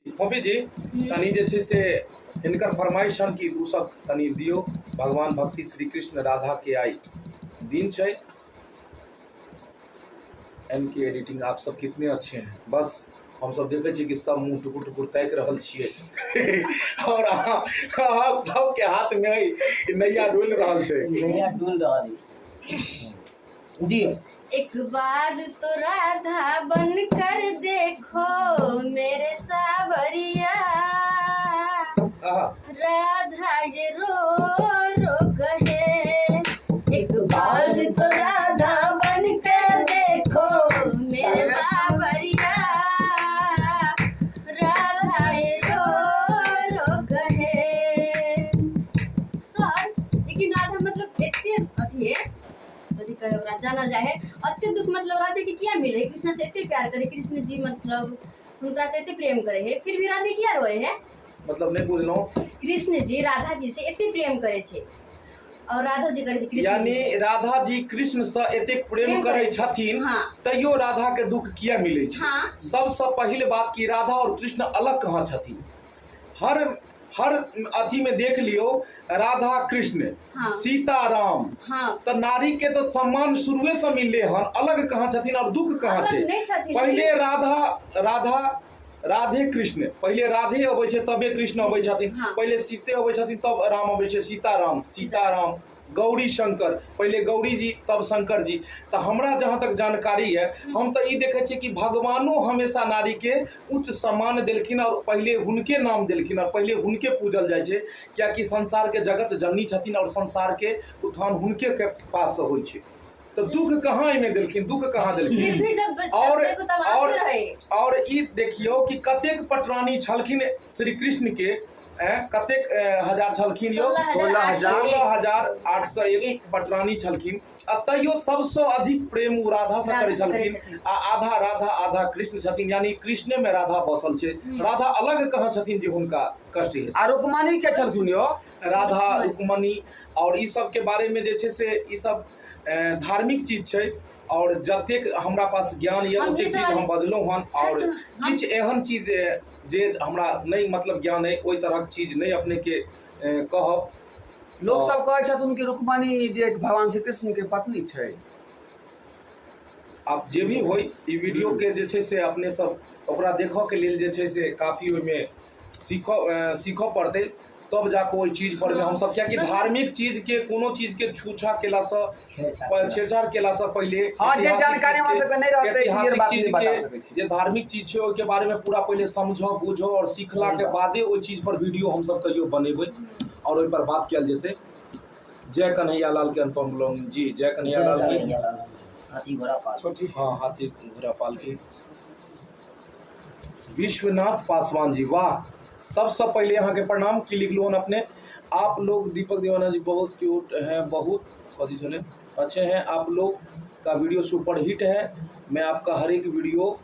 फोफी जी, तनी जे छै से हिनकर फरमाइश छनि कि ओ सब तनी दियौ। भगवान भक्ति श्री कृष्ण राधा के आई दिन छै। एन के एडिटिंग आप सब कितने अच्छे हैं। बस हम सब देखे छी कि सब मुंह टुकुर टुकुर ताकि रहल छियै और अहाँ अहाँ सबके हाथ में है नैया डोलि रहल छै। नैया डोल रहल है। दियौ। एक बार तो राधा बन कर देखो मेरे सावरिया, राधा ये रो रो कहे। एक बार तो राधा बन कर देखो मेरे सावरिया, राधा ये रो रो कहे। सर, लेकिन राधा मतलब एते अथी है, कथी कहे ओकरा, जानल जाइ है। अते दुख मतलब राधे के किया मिले? कृष्ण से एते प्यार करे, कृष्ण जी मतलब हुनका से एते प्रेम करे है, फिर भी राधे किया रोए है? मतलब नहीं बुझलहुँ। कृष्ण जी राधा जी से एते प्रेम करे छे और राधा जी करे छे कृष्ण जी यानी से। राधा जी कृष्ण से एतेक प्रेम प्रेम करै करै छथिन, तैयो राधा के दुख किया मिलै छै? सबसँ पहिल बात कि राधा और कृष्ण अलग कहाँ छथिन? हर हर अथी में देख लियो, राधा कृष्ण, सीता राम, तऽ नारी के तऽ सम्मान शुरुए से मिलले हन। अलग कहाँ छथिन और दुख कहाँ अलग छै? नहि छथिन, पहिले लेकिन राधा राधा राधे कृष्ण, पहिले राधे अबै छै तबे कृष्ण अबै छथिन। पहिले सीते अबै छथिन तब राम अबै छै। सीता राम, सीता राम, गौरी शंकर, पहिले गौरी जी तब शंकर जी। तऽ हमरा जहाँ तक जानकारी है, हम तऽ ई देखै छियै कि भगवानो हमेशा नारीके उच्च सम्मान देलखिन और पहिले हुनके नाम देलखिन और पहिले हुनके पूजल जाइ छै, कियाकि संसारके जगत जननी छथिन और संसारके उत्थान हुनके के पाससँ होइ छै। तऽ दुख कहाँ एहिमे देलखिन? दुख कहाँ फिर देलखिन? भी जब जब और देखो तब आंसू और रहे। और ई देखियौ कि कतेक पटरानी छलखिन श्री कृष्ण के, कतेक हजार छलखिन यौ? 16,801। 16,801 एक। पटरानी छलखिन आ तैयो सबसँ अधिक प्रेम ओ राधासँ राधा करै करै छलखिन। छथिन। आ आधा राधा आधा कृष्ण छथिन, यानी कृष्णे में राधा बसल छै। राधा अलग कहाँ छथिन जे हुनका कष्ट हेतै? आ रुक्मणी के छलखिन यौ? राधा रुक्मणी और ई सबके बारे में जे छै से ई सब धार्मिक चीज छै और जतेक हमरा पास ज्ञान यऽ हम ओतेक ई चीज हम सब बजलहुँ हन। और हम किछु एहन चीज जे हमरा नहि मतलब ज्ञान अइ, ओहि तरहक चीज नहि अपनेके कहब। लोक सब कहै छथुन कि रुक्मणी जे भगवान श्री कृष्ण के पत्नी छै। आब जे भी होइ, ई वीडियो के जे छै से अपने सब ओकरा देखऽ के लेल जे छै से काफी ओहिमे सीखऽ पड़तै, तब जाकऽ ओहि चीज पर मे हमसब, कियाकि धार्मिक चीज के कोनो चीज के छूछा केलासँ, छेड़छाड़ केलासँ पहिले हँ, जे ऐतिहासिक जानकारी चीज हमरा के सबके नहि रहतै, क्लियर ऐतिहासिक बात चीज नहि बता के सकै छी। जे धार्मिक चीज छै ओहिके बारे मे पूरा पहिले समझो बुझो और सीखला के बादे ओहि चीज पर वीडियो हमसब कहियो बनेबै और ओहि पर बात कयल जेतै। जय कन्हैया लाल के अनुपम ब्लॉग जी, जय कन्हैया जय लाल की। कन्हैया लाल, हाथी घोड़ा पाल। छोटी। हाँ, हाथी घोड़ा पाल की। विश्वनाथ पासवान जी, वाह, सबसे पहले यहाँ के प्रणाम। की लिखलू हन अपने? आप लोग दीपक दीवाना जी बहुत क्यूट हैं, बहुत कथी सुने अच्छे हैं। आप लोग का वीडियो सुपर हिट है, मैं आपका हर एक वीडियो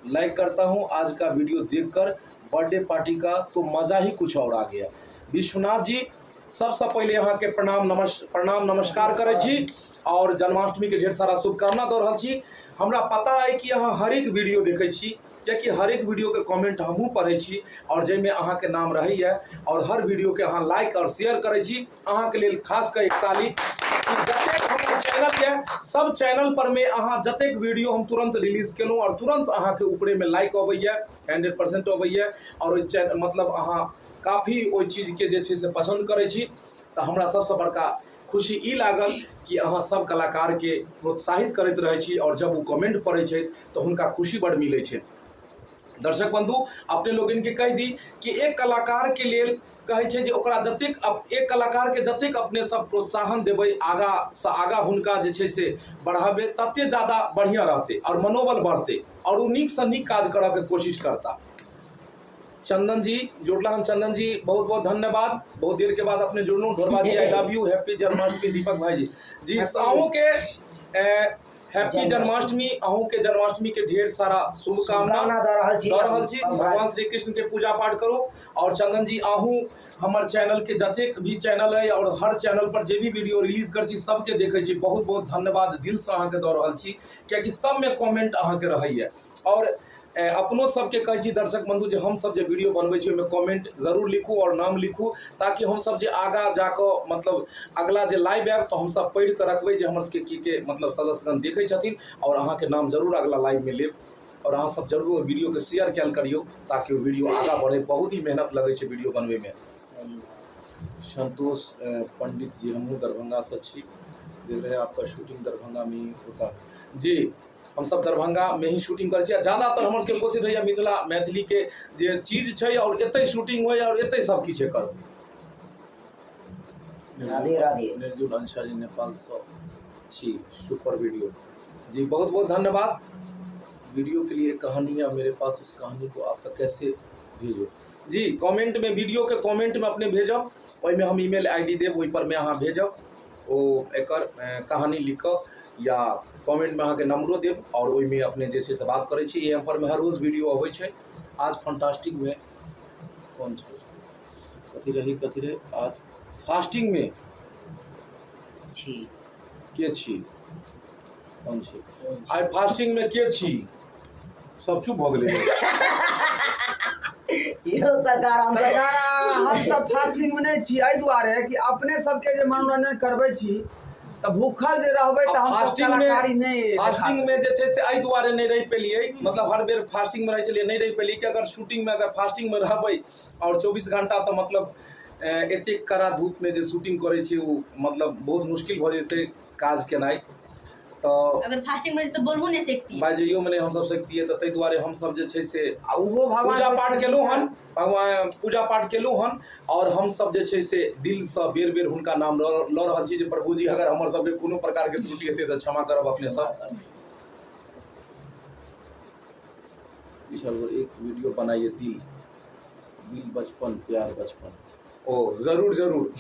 लाइक करता हूँ। आज का वीडियो देखकर बर्थडे पार्टी का तो मज़ा ही कुछ और आ गया। विश्वनाथ जी, सबसे पहले यहाँ के प्रणाम प्रणाम नमस्कार करै छी और जन्माष्टमी के ढेर सारा शुभकामना दऽ रहल छी। हमरा पता है कि अहाँ हर एक वीडियो देखै छी, कियाकि हर एक वीडियो के कमेंट हमहूँ पढ़ै छी और जाहिमे अहाँके नाम रहैए और हर वीडियो के अहाँ लाइक और शेयर करै छी। अहाँके लेल खास कऽ एक ताली। जतेक हमर चैनल यऽ सब चैनल पर में अहाँ जतेक वीडियो हम तुरंत रिलीज केलहुँ और तुरंत अहाँके ऊपरे में लाइक अबैए, 100% अबैए और ओहि चैनल मतलब अहाँ काफी ओहि चीजके जे छै से पसन्द करै छी। तऽ हमरा सबसँ बड़का खुशी ई लागल कि अहाँ सब कलाकारके प्रोत्साहित करैत रहै छी और जब ओ कमेंट पढ़ै छै तऽ हुनका खुशी बड़ मिलै छै। दर्शक बंधु, अपने लोगन के कहि दी कि एक कलाकार के लेल कहै छै जे ओकरा जतेक एक कलाकार के जतेक अपने सब प्रोत्साहन देबै, आगा से आगा हुनका जे छै से बढ़ाबै, तते ज्यादा बढ़िया रहतै और मनोबल बढ़तै और ओ नीक से नीक काज करऽ के कोशिश करता। चंदन जी जुड़ला हन। चंदन जी बहुत बहुत धन्यवाद, बहुत देर के बाद अपने जुड़लहुँ। Dhorba ji I love you, happy Janmashtami. Deepak भाई जी, जी अहूँ के हैप्पी जन्माष्टमी, अहूँ के जन्माष्टमी के ढेर सारा शुभकामना दऽ रहल छी। दऽ रहल छी। भगवान श्री कृष्ण के पूजा पाठ करू। और चंदन जी अहूँ हमर चैनल के जतेक भी चैनल है और हर चैनल पर जे भी वीडियो रिलीज कर छी सबके देखै छी। बहुत बहुत धन्यवाद दिल से अहाँके दऽ रहल छी, कियाकि सबमे कमेंट अहाँके रहैए। और अपनो सबके कहै छी दर्शक बंधु जे हम सब जे वीडियो बनबै छी ओहिमे कमेंट जरूर लिखू और नाम लिखू, ताकि हम सब जे आगा जाकऽ मतलब अगला जे लाइव आयब तऽ हम सब पढ़ि कऽ रखबै जे हमर सबके की के मतलब सदस्यगण देखै छथिन, और अहाँके नाम जरूर अगला लाइव में लेब। और अहाँ सब जरूर ओहि वीडियो के शेयर कयल करियौ ताकि ओ वीडियो आगा बढ़े। बहुत ही मेहनत लगै छै वीडियो बनबै में। संतोष पंडित जी, हमहूँ दरभंगा से छी, देख रहे हैं आपका शूटिंग दरभंगा में ही होता है। जी, हम सब दरभंगा में ही शूटिंग करै छी, आ ज्यादातर हमर सबके कोशिश रहैया मिथिला मैथिली के जे चीज छै और एतै शूटिंग होय और एतै सब किछु एकर। राधे राधे। निर्जुल अंसारी नेपाल से छी, सुपर वीडियो जी, बहुत बहुत धन्यवाद। वीडियो के लिए कहानी है मेरे पास, उस कहानी को आप तक कैसे भेजो? जी, कमेंट में, वीडियो के कमेंट में अपने भेजब, ओहिमे हम ईमेल I D देब, ओहि पर में अहाँ भेजब ओ एकर कहानी लिख कऽ, या कमेंट में अहाँके नंबरो देब और ओहिमे अपने जे छै से बात करै छी। एम पर में हर रोज वीडियो अबै छै। आज फंटास्टिक में कौन छै, कथी रही, कथी रही, आज फास्टिंग में छी के छी, कौन छी आइ फास्टिंग में के छी? सब चुप भऽ गेलै। यौ सरकार, हम सरकार, हम सब फास्टिंग में नहि छी एहि दुआरे कि अपने सबके जे मनोरंजन करबै छी तऽ भूखल जे रहबै तऽ हम सब फास्टिंग में कलाकारी नहि देखा फास्टिंग में जे छै से एहि दुआरे नहि रहि पेलियै, मतलब हर बेर फास्टिंग में रहै छलियै, नहि रहि पेलियै कि अगर शूटिंग में अगर फास्टिंग में रहबै और 24 घंटा तऽ मतलब एतेक कड़ा धूप में जे शूटिंग करै छै ओ मतलब बहुत मुश्किल भऽ जेतै काज केनाइ। तऽ अगर फास्टिंग में रहै तऽ बोलबो नहि सकती बाजैयो में नहि हमसब सकतियै, तऽ ताहि दुआरे हमसब जे छै से आ ओहो भगवान पूजा पाठ केलहुँ हन, भगवान पूजा पाठ केलहुँ हन, और हमसब जे छै से दिलसँ बेर बेर हुनका नाम लऽ रहल छी जे प्रभु जी अगर हमर सबके कोनो प्रकारके त्रुटि हेतै तऽ क्षमा करब अपने सब। विशाल एक वीडियो बनाइए, दिल दिल बचपन प्यार बचपन। ओ जरूर जरूर,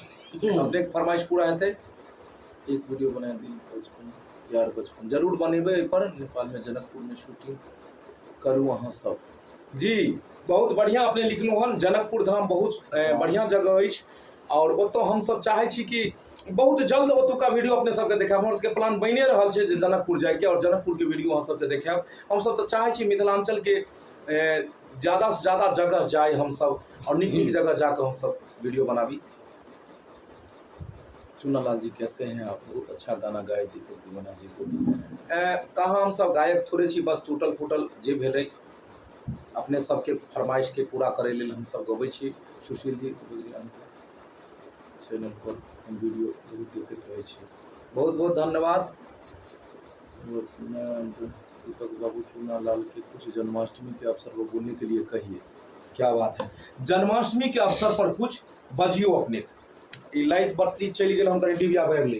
अपने फरमाइश पूरा हेतै। एक वीडियो बनाए दिल बचपन प्यार बचपन, जरूर बनेबै एहि पर। नेपाल में जनकपुर में शूटिंग करू अहाँ सब। जी, बहुत बढ़िया अपने लिखलहुँ हन। जनकपुर धाम बहुत बढ़िया जगह अछि और ओतऽ हमसब चाहै छी कि बहुत जल्द ओतुका वीडियो अपने सबके देखायब। हमर सबके प्लान बनिए रहल छै जे जनकपुर जाइके और जनकपुरके वीडियो अहाँ सबके देखायब। हमसब तऽ चाहै छी मिथिलाञ्चलके ज्यादा से ज्यादा जगह जाय हमसब और नीक नीक जगह जाकऽ हमसब वीडियो बनाबी। चुनालाल जी कैसे हैं आप? बहुत अच्छा गाना गाए दीपक दीवाना जी को। कहाँ हमसब गायक थोड़े छी, बस टूटल फूटल जे भेलै अपने सबके फरमाइश के पूरा करै लेल हमसब गबै छी। सुशील जी चैनल पर हम वीडियो बहुत देखैत रहै छी, बहुत बहुत धन्यवाद। दीपक बाबू चुनालाल के कुछ जन्माष्टमी के अवसर पर बोलने के लिए कहिए। क्या बात है, जन्माष्टमी के अवसर पर कुछ बजियो अपने। ई लाइट बत्ती चलि गेल, हम कनि डिबिया भरि ली।